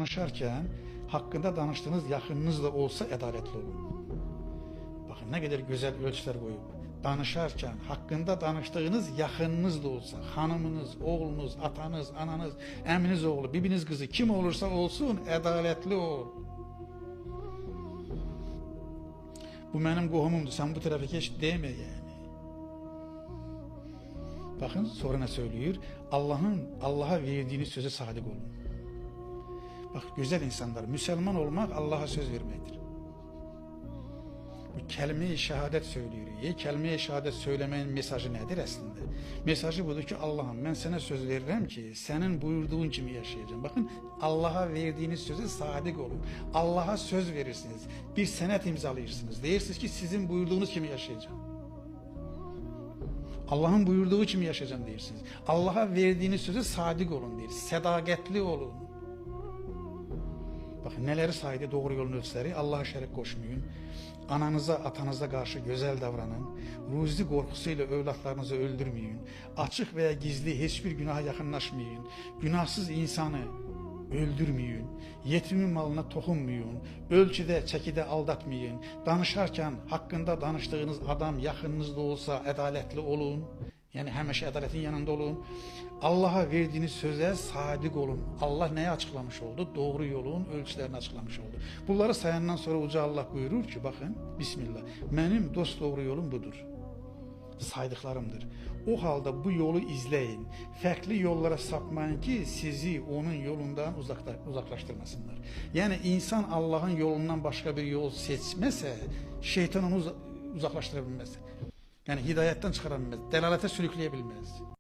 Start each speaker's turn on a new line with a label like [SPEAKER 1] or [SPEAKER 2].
[SPEAKER 1] Danışarkən haqqında danışdığınız yaxınınız da olsa ədalətli olun. Baxın, nə qədər gözəl ölçülər qoyub. Danışarkən haqqında danışdığınız yaxınınız da olsa, xanımınız, oğlunuz, atanız, ananız, əminiz oğlu, bibiniz qızı, kim olursa olsun, ədalətli ol. Bu mənim qohumumdur, sən bu tərəfə keç demə yəni. Baxın, sonra nə söyləyir? Allaha verdiyiniz sözə sadiq olun. Bax, gözəl insanlar, müsəlman olmaq Allaha söz verməkdir. Bu kəlmə-i şəhadət söyləyirik. Kəlmə-i şəhadət söyləməyin mesajı nədir əslində? Mesajı budur ki, Allahım, mən sənə söz verirəm ki, sənin buyurduğun kimi yaşayacağam. Baxın, Allaha verdiyiniz sözə sadiq olun. Allaha söz verirsiniz, bir sənət imzalayırsınız. Deyirsiniz ki, sizin buyurduğunuz kimi yaşayacağam. Allahın buyurduğu kimi yaşayacağam deyirsiniz. Allaha verdiyiniz sözə sadiq olun deyir. Sədaqətli olun. Baxın, nələri saydı doğru yolun ölçüləri? Allaha şərik qoşmayın. Ananıza, atanıza qarşı gözəl davranın. Ruzi qorxusu ilə övladlarınızı öldürməyin. Açıq və ya gizli heç bir günaha yaxınlaşmayın. Günahsız insanı öldürməyin. Yetimin malına toxunmayın. Ölçüdə, çəkidə aldatmayın. Danışarkən haqqında danışdığınız adam yaxınınızda olsa ədalətli olun. Yəni həmişə ədalətin yanında olun. Allaha verdiyiniz sözə sadiq olun. Allah nəyi açıqlamış oldu? Doğru yolun ölçülərini açıqlamış oldu. Bunları sayandan sonra Uca Allah buyurur ki, baxın, Bismillah, mənim dost doğru yolum budur. Saydıqlarımdır. O halda bu yolu izləyin. Fərqli yollara sapmayın ki, sizi onun yolundan uzaqlaşdırmasınlar. Yəni insan Allahın yolundan başqa bir yol seçməsə, şeytan onu uzaqlaşdıra bilməz. Yəni hidayətdən çıxara bilməz, dəlalətə sürükləyə bilməz.